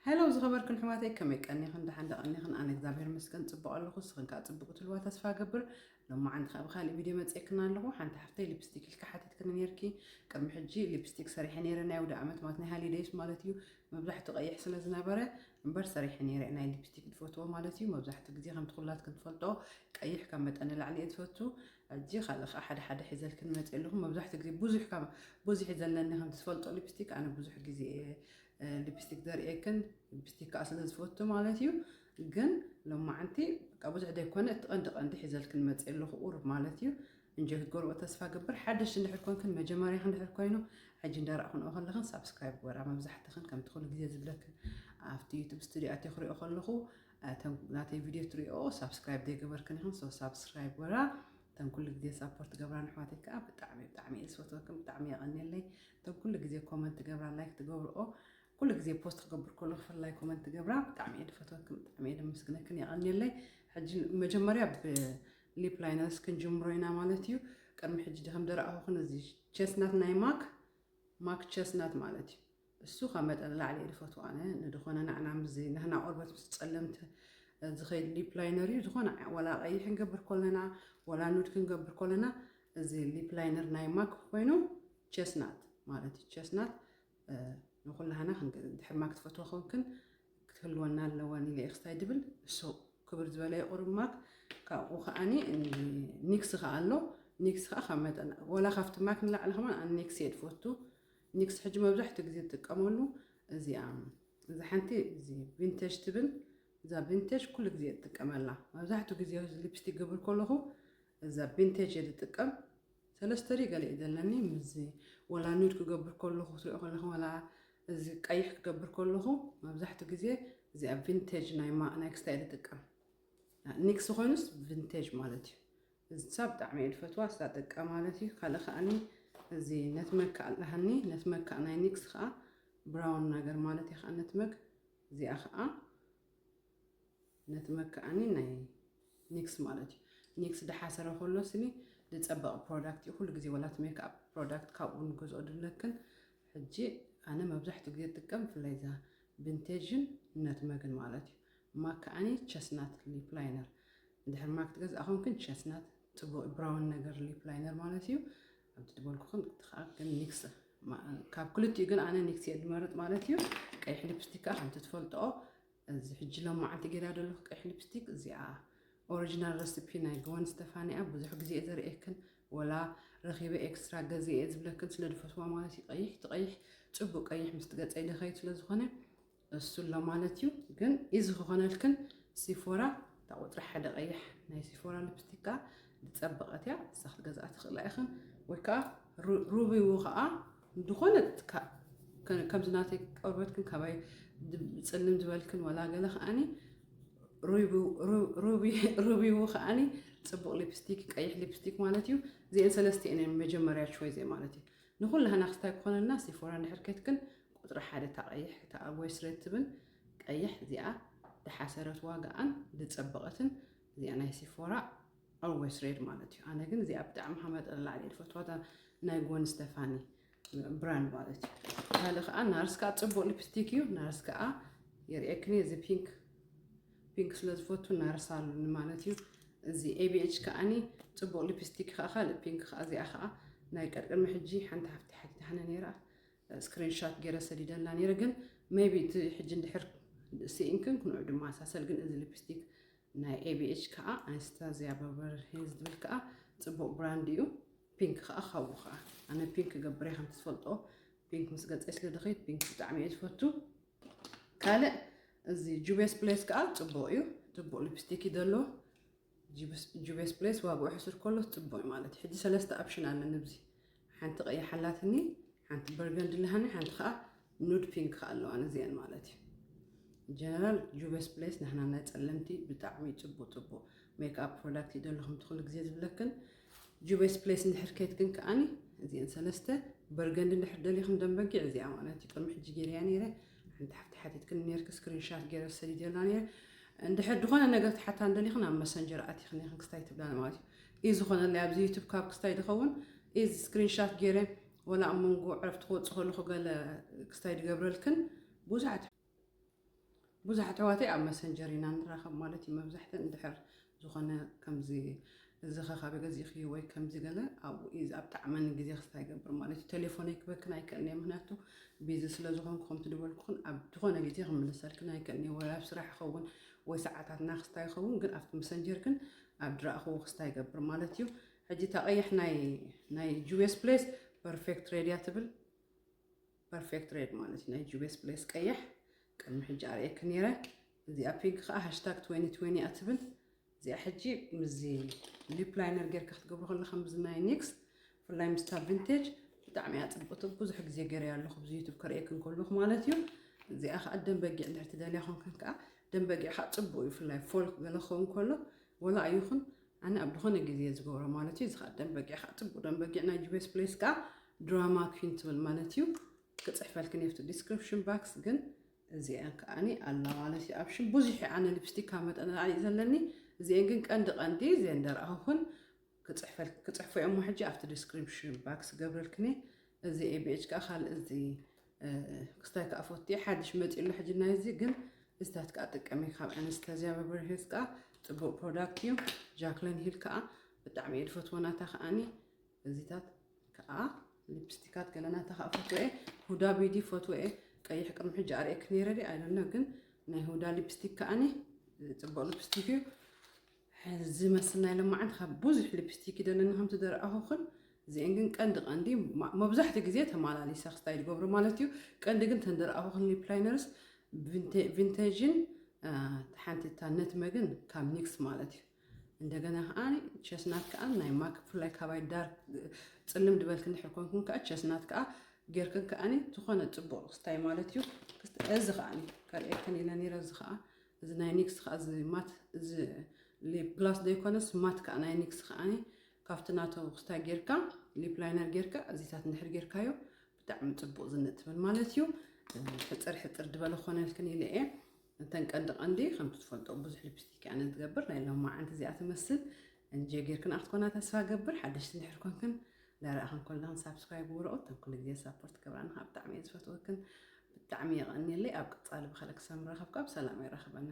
ሄሎ ዝኸበርክን ኣሕዋተይ፣ ከመይ ቀኒኽን? ደሓን ዶ ቀኒኽን? ኣነ እግዚኣብሔር ይመስገን ጽቡቕ ኣለኹ። ንስኽን ከኣ ጽቡቕ ትህልዋ ተስፋ እገብር። ሎማዓንቲ ከኣ ብኻልእ ቪድዮ መጺኤክን ኣለኹ። ሓንቲ ሓፍተይ ሊፕስቲክ ኢልኪ ሓቲትክኒ ነይርኪ። ቅድሚ ሕጂ ሊፕስቲክ ሰሪሐ ነይረ፣ ናይ ኣውደ ዓመት ማለት ናይ ሃሊደይስ ማለት እዩ። መብዛሕትኡ ቀይሕ ስለ ዝነበረ እምበር ሰሪሐ ነይረ። ናይ ሊፕስቲክ ዝፈትዎ ማለት እዩ። መብዛሕትኡ ግዜ ከምቲ ኩላትክን ትፈልጦ ቀይሕ ካብ መጠን ንላዕሊ እየ ዝፈቱ። ሕጂ ካልእ ከኣ ሓደ ሓደ ሒዘልክን መጺእ ኣለኹ። መብዛሕትኡ ግዜ ብዙሕ ካብ ብዙሕ እዩ ዘለኒ። ከምቲ ትፈልጦ ሊፕስቲክ ኣነ ብዙሕ ግዜ እየ ሊፕስቲክ ዘርእየክን፣ ሊፕስቲክ ከዓ ስለ ዝፈቱ ማለት እዩ። ግን ሎማዓንቲ በቃ ብዙሕ ዘይኮነ እቲ ቀንዲ ቀንዲ ሒዘልክን መፅእ ኣለኹ ቁሩብ ማለት እዩ። እንጆ ክትገብርኦ ተስፋ ገብር። ሓደሽ እንድሕር ኮንክን መጀመርያ እንድሕር ኮይኑ ሕጂ እንዳረእኹንኦ ከለኽን ሳብስክራይብ ግበራ። መብዛሕትኽን ከምቲ ኩሉ ግዜ ዝብለክን ኣብቲ ዩቱብ ስቱዲዮ ኣትየ ክሪኦ ከለኹ እተን ናተይ ቪድዮ ትሪኦ ሳብስክራይብ ዘይገበርክን ኢኹን። ሶ ሳብስክራይብ ግበራ። እተን ኩሉ ግዜ ሳፖርት ገብራ ንሕዋተይ ከዓ ብጣዕሚ ብጣዕሚ እየ ዝፈትወክን። ብጣዕሚ የቐንየለይ። እተን ኩሉ ግዜ ኮመንት ገብራ ላይክ ትገብርኦ ኩሉ ግዜ ፖስት ክገብር ከሎ ብፍላይ ኮመንት ገብራ ብጣዕሚ እየ ድፈትወክን፣ ብጣዕሚ እየ ደመስግነክን፣ የቐንየለይ። ሕጂ መጀመርያ ብሊፕ ላይነርስ ክንጅምሮ ኢና ማለት እዩ። ቅድሚ ሕጂ ድከም ደረኣኹክን እዚ ቸስናት ናይ ማክ ማክ ቸስናት ማለት እዩ። እሱ ካብ መጠን ላዕሊ እየ ድፈትዎ ኣነ። ንድኾነ ንዓና ምስዚ ንህና ቆርበት ምስ ጸለምቲ ዝኸይድ ሊፕ ላይነር እዩ። ዝኾነ ወላ ቀይሕ ክንገብር ከለና ወላ ኑድ ክንገብር ከለና እዚ ሊፕ ላይነር ናይ ማክ ኮይኑ ቸስናት ማለት እዩ። ቸስናት ንኩላህና ድሕር ማክ ትፈትዎ ኮንክን ክትህልወና ኣለወን ኢለ ክስታይ ድብል እሱ ክብር ዝበለ ይቁርብ ማክ። ካብኡ ከዓኒ ኒክስ ከኣ ኣሎ። ኒክስ ከኣ ካብ መጠን ወላ ካብቲ ማክ ንላዕሊ ከማን ኣነ ኒክስ እየ ድፈቱ። ኒክስ ሕጂ መብዛሕትኡ ግዜ ዝጥቀመሉ እዚኣ እዛ ሓንቲ እዚ ቪንቴጅ ትብል እዛ ቪንቴጅ ኩሉ ግዜ እጥቀመላ። መብዛሕትኡ ግዜ ሊፕስቲክ ክገብር ከለኹ እዛ ቪንቴጅ እየ ዝጥቀም። ሰለስተ ሪ ገለ እዩ ዘለኒ ምስዚ ወላ ኑድ ክገብር ከለኹ ክትሪኦ ከለኹ ወላ እዚ ቀይሕ ክገብር ከለኹ መብዛሕትኡ ግዜ እዚኣ ቪንቴጅ ናይ ማ ናይ ክስታይ እየ ዝጥቀም። ኒክስ ኮይኑስ ቪንቴጅ ማለት እዩ። እዛ ብጣዕሚ እየ ዝፈትዋ እዛ ደቃ ማለት እዩ። ካልእ ከዓኒ እዚ ነትመግ ከኣ ኣለሃኒ። ነትመግ ከኣ ናይ ኒክስ ከኣ ብራውን ነገር ማለት እዩ ከኣ ነትመግ። እዚኣ ከኣ ነትመግ ከዓኒ ናይ ኒክስ ማለት እዩ። ኒክስ ድሓሰረ ከሎ ስኒ ዝጸበቕ ፕሮዳክት እዩ። ኩሉ ግዜ ወላ እቲ ሜክኣፕ ፕሮዳክት ካብኡ ንገዝኦ ድብለክን። ሕጂ ኣነ መብዛሕትኡ ግዜ ዝጥቀም ብፍላይ እዛ ቪንቴጅን ነትመግን ማለት እዩ። ማክ ከዓኒ ቸስናት ሊፕ ላይነር። እንድሕር ማክ ትገዝኣ ኮንክን ቸስናት ጽቡቕ ብራውን ነገር ሊፕ ላይነር ማለት እዩ። ኣብቲ ዝበልኩኽን እቲ ከኣ ግን ኒክስ ማ- ካብ ክልቲኡ ግን ኣነ ኒክስ እየ ዝመርጥ ማለት እዩ። ቀይሕ ሊፕስቲክ ከኣ ከምቲ ትፈልጥኦ እዚ ሕጂ ሎማዓንቲ ገይራ ዘለኹ ቀይሕ ሊፕስቲክ እዚኣ ኦሪጂናል ረሲፒ ናይ ግወን ስተፋኒ እያ። ብዙሕ ግዜ እየ ዘርእየክን ወላ ረኺበ ኤክስትራ ገዚአ እየ ዝብለክን ስለ ዝፈትዋ ማለት እዩ። ቀይሕ እቲ ቀይሕ ጽቡቕ ቀይሕ ምስቲ ገጸይ ዝኸይድ ስለ ዝኾነ እሱ ኣሎ ማለት እዩ። ግን እዚ ክኾነልክን ሲፎራ እታ ቁፅሪ ሓደ ቀይሕ ናይ ሲፎራ ሊፕስቲክ ከኣ ዝጸበቐት እያ። እሳ ክትገዝኣ ትኽእላ ኢኽን ወይ ከዓ ሩ- ሩቢው ከኣ ዝኾነት ከ- ከ- ከምዚ ናተይ ቆርበትክን ካባይ ድ- ጽልም ዝበልክን ወላ ገለ ከኣኒ ሩቢው ሩ- ሩቢ- ሩቢው ከኣኒ ጽቡቕ ሊፕስቲክ ቀይሕ ሊፕስቲክ ማለት እዩ። እዚአን ሰለስተ እየን መጀመርያ ቾይዘይ ማለት እዩ። ንኹላህና ክስታይ ክኾነልና ሲፎራ እንድሕር ከትክን ቁፅሪ ሓደ እታ ቀይሕ እታ ኣብ ዌስት ሬድ ትብል ቀይሕ እዚኣ ድሓሰረት ዋጋኣን ድጸበቐትን እዚኣ ናይ ሲፎራ ኦልዌስ ሬድ ማለት እዩ። ኣነ ግን እዚኣ ብጣዕሚ ካብ መጠን ንላዕሊ እየ ዝፈትዋ እታ ናይ ጎን ስተፋኒ ብራንድ ማለት እዩ። ካልእ ከዓ ናርስ ከዓ ጽቡቕ ሊፕስቲክ እዩ። ናርስ ከዓ የርእየክኒ እዚ ፒንክ ፒንክ ስለ ዝፈቱ ናርስ ኣሉኒ ማለት እዩ። እዚ ኤቢኤች ከዓኒ ጽቡቕ ሊፕስቲክ ከዓ ካልእ ፒንክ ከዓ እዚኣ ከዓ ናይ ቀድቅድሚ ሕጂ ሓንቲ ሓፍቲ ሓቲታህነ ነይራ ስክሪንሻት ገይረ ሰዲደላ ነይረ ግን ሜቢ እቲ ሕጂ እንድሕር ስኢንክን ክንዑ ድማ ኣሳሰል ግን እዚ ሊፕስቲክ ናይ ኤቢኤች ከዓ ኣንስታዚያ በርበሪ ሂልስ ዝብል ከዓ ጽቡቕ ብራንድ እዩ። ፒንክ ከዓ ካብኡ ከዓ ኣነ ፒንክ ገብረ ከም ትፈልጦ ፒንክ ምስ ገፀይ ስለ ድኸይድ ፒንክ ብጣዕሚ እየ ዝፈቱ። ካልእ እዚ ጁቤስ ፕሌስ ከዓ ጽቡቕ እዩ። ጽቡቕ ሊፕስቲክ እዩ ዘሎ። ጁቤስ ፕሌስ ዋግኡ ሕሱር ከሎ ጽቡቕ እዩ ማለት እዩ። ሕጂ ሰለስተ ኣፕሽን ኣለኒ ኣብዚ ሓንቲ ቀይሕ ኣላትኒ ሓንቲ በርገንዲ ኣለሃኒ ሓንቲ ከዓ ኑድ ፒንክ ከዓ ኣለዋ ነዚአን ማለት እዩ። ጀነራል ጁቤስ ፕሌስ ንሕና ናይ ጸለምቲ ብጣዕሚ ጽቡቅ ጽቡቅ ሜክኣፕ ፕሮዳክት እዩ ዘለኹም ትኽሉ ግዜ ዝብለክን ጁቤስ ፕሌስ እንድሕር ከይትክን ከዓኒ እዚአን ሰለስተ በርገንዲ እንድሕር ደሊኹም ደንበጊዕ እዚኣ ማለት እዩ ቅድሚ ሕጂ ገይረያ ነይረ ሓንቲ ሓፍቲ ሓቲትክን ነርክ ስክሪንሻት ገይረ ሰዲደላ ነይረ እንድሕር ዝኾነ ነገር ትሓታ እንደሊኽን ኣብ መሰንጀር ኣቲኽን ኢኽን ክስታይ ትብላኒ ማለት እዩ። እዚ ዝኾነለይ ኣብዚ ዩቱብ ካብ ክስታይ ዝኸውን እዚ ስክሪንሻት ገይረ ወላ ኣብ መንጎ ዕረፍቲ ክወፅእ ከለኹ ገለ ክስታይ ዝገብረልክን ብዙሓት ብዙሓት ኣሕዋተይ ኣብ መሰንጀር ኢና ንራኸብ ማለት እዩ። መብዛሕተን እንድሕር ዝኾነ ከምዚ እዚ ኸ ካበይ ገዚእኽዮ ወይ ከምዚ ገለ ኣብኡ እዩ ኣብጣዕመኒ ግዜ ክስታይ ይገብር ማለት እዩ። ቴሌፎነይ ክበክን ኣይክእልን እየ፣ ምክንያቱ ቢዚ ስለ ዝኾንኩ፣ ከምቲ ዝበልኩኽን ኣብ ዝኾነ ግዜ ክምልሰልክን ኣይክእልን እየ። ወይ ኣብ ስራሕ ይኸውን ወይ ሰዓታትና ክስታይ ይኸውን፣ ግን ኣብቲ መሰንጀር ግን ኣብ ድረኣኽዎ ክስታይ ይገብር ማለት እዩ። ሕጂ እታ ቀይሕ ናይ ናይ ጁቤስ ፕሌስ ፐርፌክት ሬድ እያ ትብል። ፐርፌክት ሬድ ማለት እዩ፣ ናይ ጁቤስ ፕሌስ ቀይሕ። ቅድሚ ሕጂ ኣርእየኪ ነይረ። እዚኣ ፒንክ ከዓ ሃሽታግ ትወንቲ ትወንቲ እያ ትብል። እዚኣ ሕጂ ምስዚ ሊፕ ላይነር ጌርካ ክትገብሮ ከለካ ምስዚ ናይ ኒክስ፣ ብፍላይ ምስታ ቪንቴጅ ብጣዕሚ እያ ፅብቅቲ። ብዙሕ ግዜ ገይረያ ኣለኹ፣ ብዚ ዩቱብ ከርእየክን ከለኹ ማለት እዩ። እዚኣ ከዓ ደም በጊዕ እንድሕር ትደልያ ኮንክን ከዓ፣ ደም በጊዕ ከዓ ፅቡቅ እዩ፣ ብፍላይ ፎል ገለ ክኸውን ከሎ። ወላ ኣይኹን፣ ኣነ ኣብ ዝኾነ ግዜ ዝገብሮ ማለት እዩ። እዚ ከዓ ደም በጊዕ ከዓ ፅቡቅ፣ ደም በጊዕ ናይ ጁቤስ ፕሌስ ከዓ ድራማ ኩን ትብል ማለት እዩ። ክፅሕፈልክን እየ ኣብቲ ዲስክሪፕሽን ባክስ፣ ግን እዚአን ከዓኒ ኣላ ማለት እዩ። ኣብ ሽም ብዙሕ እዩ፣ ኣነ ሊፕስቲክ ካብ መጠን ንላዕሊ እዩ ዘለኒ። እዚአን ግን ቀንዲ ቀንዲ እዚአን ደርኣኹን ክፅሕፈል-፣ ክፅሕፎ እየ እሞ ሕጂ ኣብቲ ዲስክሪፕሽን ባክስ ገብረልክን እየ። እዚ ኤቢኤች ከዓ ካልእ እዚ፣ እ፣ ክስታይ ከዓ ፈትየ ሓድሽ መፂኡ ኣሎ ሕጂ ናይ እዚ፣ ግን እዚታት ከዓ ጥቀሚ ካብ ኣነስተዚያ በቨርሊ ሂልስ ከዓ ፅቡቅ ፕሮዳክት እዩ። ጃክሊን ሂል ከዓ ብጣዕሚ እየ ዝፈትዎ ናታ ከዓኒ። እዚታት ከዓ ሊፕስቲካት ገለ ናታ ከዓ ፈትወ እየ። ሁዳ ቢዲ ፈትወ እየ። ቀይሕ ቅድሚ ሕጂ ኣርእየክ ነይረ ድየ ኣይደለ፣ ግን ናይ ሁዳ ሊፕስቲክ ከዓኒ ፅቡቅ ሊፕስቲክ እዩ። እዚ መስል ናይ ሎማዓንቲ ካብ ብዙሕ ሊፕስቲክ ይደለኒ ከምቲ ደረኣኹኽን። እዚአን ግን ቀንዲ ቀንዲ ማ-፣ መብዛሕትኡ ግዜ ተመላሊሰ ክስታይ ዝገብሮ ማለት እዩ። ቀንዲ ግን ተን ደረኣኹኽን ሊፕ ላይነርስ ቪንቴ-፣ ቪንቴጅን፣ አ፣ ሓንቲ እታ ነትመግን ካብ ኒክስ ማለት እዩ። እንደገና ከዓኒ ቸስናት ከዓ ናይ ማክ ብፍላይ ካባይ ዳርክ ፅልም ድበልክ እንድሕር ኮንኩን ከዓ ቸስናት ከዓ ጌርክን ከዓኒ ዝኾነ ፅቡቅ ክስታይ ማለት እዩ። ክስተ-፣ እዚ ከዓኒ ከርእየክን ኢለ ነይረ። እዚ ከዓ፣ እዚ ናይ ኒክስ ከዓ፣ እዚ ማት፣ እዚ ሊፕ ግላስ ዘይኮነስ ማት ከዓ ናይ ኒክስ ከዓኒ ካብቲ ናቶ ክስታይ ጌርካ፣ ሊፕ ላይነር ጌርካ፣ እዚታት እንድሕር ጌርካዮ ብጣዕሚ ፅቡቅ ዝንጥ ትብል ማለት እዩ። ሕፅር ሕፅር ድበለ ክኾነልክን ኢለ እየ። እተን ቀንዲ ቀንዲ ከምቲ ትፈልጦ ብዙሕ ሊፕስቲክ ኣነ ዝገብር፣ ናይ ሎማዓንቲ እዚኣ ትመስል እንጀ ጌርክን ኣትኮና ተስፋ ገብር። ሓደሽቲ እንድሕር ኮንክን፣ ዳርኣ ከንኮልናን ሳብስክራይብ ግበረኦ። እተን ኩሉ ግዜ ሳፖርት ገብራን ከዓ ብጣዕሚ እየ ዝፈትወክን። ብጣዕሚ የቐንየለይ። ኣብ ቀጻሊ ብኻልእ ክሳብ ንራኸብ፣ ካብ ሰላም የራኽበና።